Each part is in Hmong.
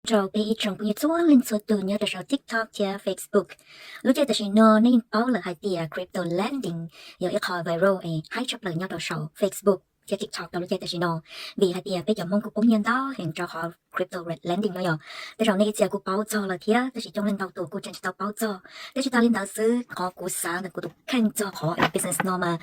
Rau peb ib tsoom phooj ywg txhua leej txhua tus nyob rau saum TikTok thiab Facebook. Lub caij tam sim no nej yeej paub lawm hais tias crypto lending yog ib qho viral es haib tshaj plaws nyob rau saum Facebook thiab TikTok rau lub caij tam sim no, vim hais tias peb cov Hmoob kuj poob nyiaj ntau heev rau qhov crypto lending no yog. Tej zaum nej ib txhia kuj paub txog lawm thiab, tab sis coob leej ntau tus kuj tseem tsis tau paub txog. Thiab tsis tas li ntawd xwb, qhov kuv xav ntawm kuv tus kheej txog qhov business no mas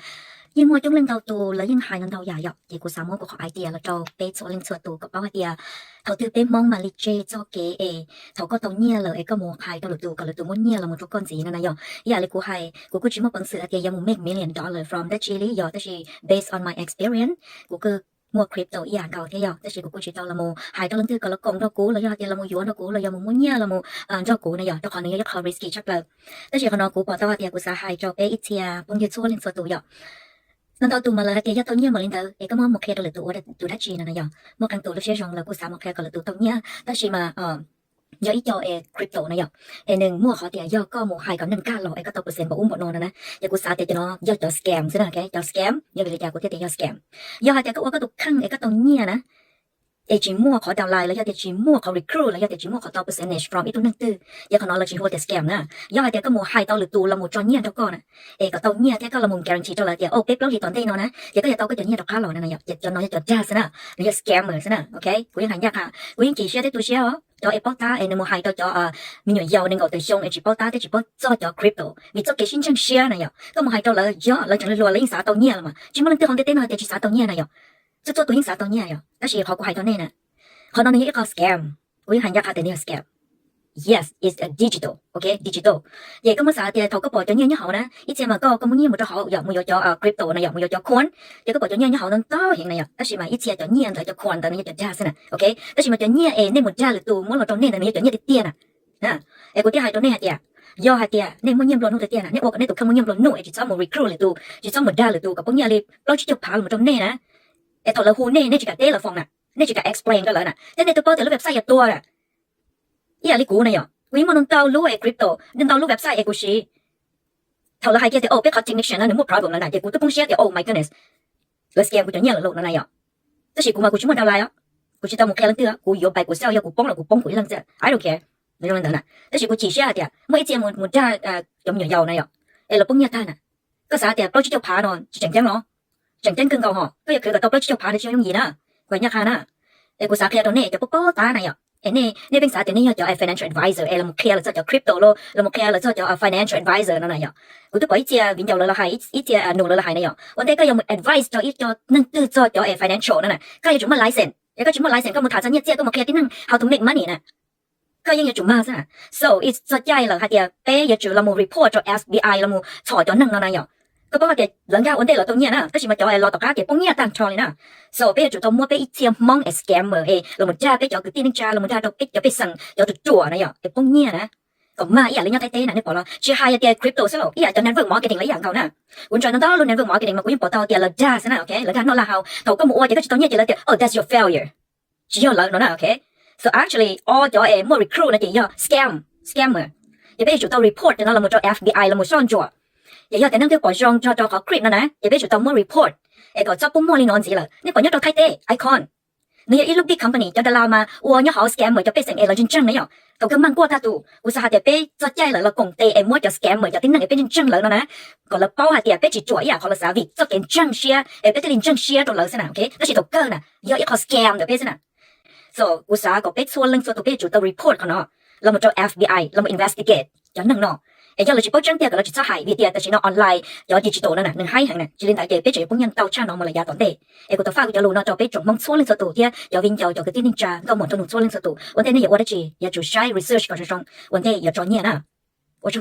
yeej muaj coob leej ntau tus lawv yeej hais ntau ntau yam yom, ces kuv xav muab kuv qhov idea los rau peb txhua leej txhua tus kom paub hais tias thaum twg peb Hmoob mam li tseg txoj kev es thaum koj tau nyiaj lawm es koj mus hais rau lwm tus kom lwm tus muab nyiaj los mus rau koj ntxiv no na yom. Ib yam li kuv hais, kuv kuj tsis muaj peev xwm hais tias yuav mus make million dollar from dab tsi li yog, tab sis based on my experience, kuv kuj muaj crypto ib yam nkaus thiab yog, tab sis kuv kuj tsis tau los mus hais rau leej twg kom los koom nrog kuv los yog hais tias los mus yuav nrog kuv los yog mus muab nyiaj los mus nrog kuv na yom, rau qhov nws yog ib qho risky tshaj plaws. Tab sis qhov no kuv pom tau hais tias kuv xav hais rau peb ib txhia phooj ywg txhua leej txhua tus yom. Ntau ntau tus mas lawv hais tias yog tau nyiaj mam li ntawd es koj muab mus qhia rau lwm tus ua tus dab tsi no na yom. Muaj qee tus lub siab zoo lawv kuj xav mus qhia kom lwm tus tau nyiaj, tab sis mas yog ib co es crypto na yom, es nws muaj qhov tias yog koj mus hais kom neeg nkag los es koj tau percent npaum ub npaum no no na. Ces kuv xav tias cov no yog cov scam xwb na, cov scam, yog vim li cas kuv thiaj tias yog scam? Yog hais tias koj ua koj tus kheej es koj tau nyiaj na, es tsis muaj qhov downline los yog tias tsis muaj qhov recruit los yog tias tsis muaj qhov tau percentage from ib tug neeg twg, ces qhov no lawv tsis hu tias scam na. Yog hais tias koj mus hais tau lwm tus los mus tso nyiaj rau koj na, es kom tau nyiaj thiab koj los mus guarantee rau lawv tias o peb plaub hlis tom ntej no na ces koj yuav tau koj cov nyiaj rov qab los na yom, ces cov no yog cov dag xwb na, nws yog scammer xwb na, ok. Kuv yeej hais ncaj qha, kuv yeej chim siab thiab tu siab os, cov es paub tab es nws mus hais rau cov me nyuam yaus nees nkaum tawm xyoo es tsis paub tab thiab tsis paub txog cov crypto, vim txoj kev sib ntseeg siab na yom, koj mus hais rau lawv yog lawv tseem hluas lawv yeej xav tau nyiaj los mas tsis muaj leej twg hauv ntiaj teb no tias tsis xav tau nyiaj na yom. Txhua txhua tus yeej xav tau nyiaj yom, tab sis qhov kuv hais rau nej na, qhov no nws yog ib qho scam. Kuv yeej hais ncaj qha tias nws yog scam. Yes, it's a digital, ok, digital. Ces koj muab xav tias thaum koj pom cov nyiaj nyob hauv na, ib txhia mas koj koj muab nyiaj mus rau hauv yom, mus yuav cov crypto na yom, mus yuav cov coin, ces koj pom cov nyiaj nyob hauv no ntau heev na yom, tab sis mas ib txhia cov nyiaj ntawd cov coin ntawd no yog cov dag xwb na, ok. Tab sis mas cov nyiaj es nej mus dag lwm tus muab los rau nej ntawd nws yog cov nyiaj tiag tiag na. Es kuv thiaj hais rau nej hais tias, yog hais tias nej muaj nyiaj nplua nuj tiag tiag na, nej ua kom nej tus kheej muaj nyiaj nplua nuj es tsis txhob mus recruit lwm tus, tsis txhob mus dag lwm tus kom poob nyiaj li plaub tsib caug phav los rau nej na, es thaum lawv hu nej nej tsis kam teb lawv phone na, nej tsis kam explain rau lawv na, thiab nej twb paub tias lub website yuav tuag na. Ib yam li kuv na yom, kuv yeej muaj ntau lub es crypto, ntau lub website es kuv siv. Thaum lawv hais kiag tias o peb qhov technician no nws muaj problem lawm na ces kuv twb poob siab tias oh my goodness, lawv scam kuv cov nyiaj lawm lauj no na yom. Tab sis kuv mas kuv tsis muaj downline os, kuv tsis tau mus qhia leej twg, kuv yuav buy kuv sell, yog kuv poob los kuv poob kuv ib leeg xwb, I don't care. Nws zoo li ntawd na, tab sis kuv chim siab hais tias muaj ib txhia mus dag cov me nyuam yaus na yom, es lawv poob nyiaj tag na. Koj xav tias plaub tsib caug phav no tsis tseem ceeb los? Tseem ceeb kawg nkaus ho, koj yuav khwv kom tau plaub tsib caug phav no tsis yooj yim na. Kuv hais ncaj qha na, es kuv xav qhia rau nej cov paub paub tab na yom, es nej pheej xav tias nej yog cov financial advisor es los mus qhia lawv txog cov crypto los los mus qhia lawv txog cov financial advisor no na yom. Kuv twb pom ib txhia viv ncaus lawv los hais, ib txhia nus lawv los hais na yom, ua ntej koj yuav mus advice rau ib co neeg twg txog cov financial no na koj yuav tsum muaj license, yog koj tsis muaj license koj mus tham txog nyiaj txiaj koj mus qhia tib neeg how to make money na, koj yeej yuav tsum mag xwb na. So it's txog caij lawm hais tias peb yuav tsum los mus report rau FBI los mus txhom cov neeg no na yom. Koj paub hais tias lawv nkag ua ntej lawv tau nyiaj na, tab sis mas cov los tom qab ces poob nyiaj tag nrho li na. So peb yuav tsum tau muab peb ib txhia Hmoob es scammer es los mus dag peb cov kwv tij neej tsa, los mus dag rau peb cov pej xeem, cov ruam ruam na yom, es poob nyiaj na. Kom mag ib yam li nyob Thaib teb na, nej pom los tsis hais tias crypto xwb lauj, ib yam cov network marketing los ib yam nkaus na. Kuv ntsia ntau ntau lub network marketing mas kuv yeej pom tau tias lawv dag xwb na, ok, lawv dag noj laj hau, thaum koj mus ua ces koj tsis tau nyiaj ces lawv tias oh that's your failure, tsis yog lawv no na, ok. So actually all cov es muaj recruit no ces yog scam, scammer. Ces peb yuav tsum tau report cov no los mus rau FBI los mus soj ntsuam. Ces yog tias neeg twg pom zoo nrog rau qhov crypto no na ces peb yuav tsum tau muab report es kom txhob pub muaj li no ntxiv lawm. Nej pom nyob rau Thaib teb Icon, nws yog ib lub big company, cov das las mas ua nyob hauv scammer cov pej xeem es lawv ntseeg ntseeg na yom. Thaum kawg mag kuaj tag tus, kuv xav hais tias peb txog caij lawm los koom tes es muab cov scammer cov tib neeg es peb ntseeg ntseeg lawv no na, kom lawv paub hais tias peb tsis ruam ib yam qhov lawv xav, vim txoj kev ntseeg siab es peb thiaj li ntseeg siab rau lawv xwb na, ok. Tab sis thaum kawg na yog ib qho scam ntawm peb xwb na. So kuv xav kom peb txhua leej txhua tus peb yuav tsum tau report qhov no los mus rau FBI los mus investigate cov neeg no. Es yog lawv tsis paub tseeb tiag kom lawv tsis txhob hais, vim tias tam sim no online cov digital no na nws haib heev na, tsis li ntawd ces peb tseem yuav poob nyiaj ntau tshaj no mus lawm yav tom ntej. Es kuv tau faj kuv cov lus no rau peb tsoom Hmoob txhua leej txhua tus thiab cov viv ncaus cov kwv tij neej tsa nkauj muam nraug nus txhua leej txhua tus, ua ntej nej yuav ua dab tsi yuav tsum saib research kom zoo zoo ua ntej yuav tso nyiaj na. Ua tsaug.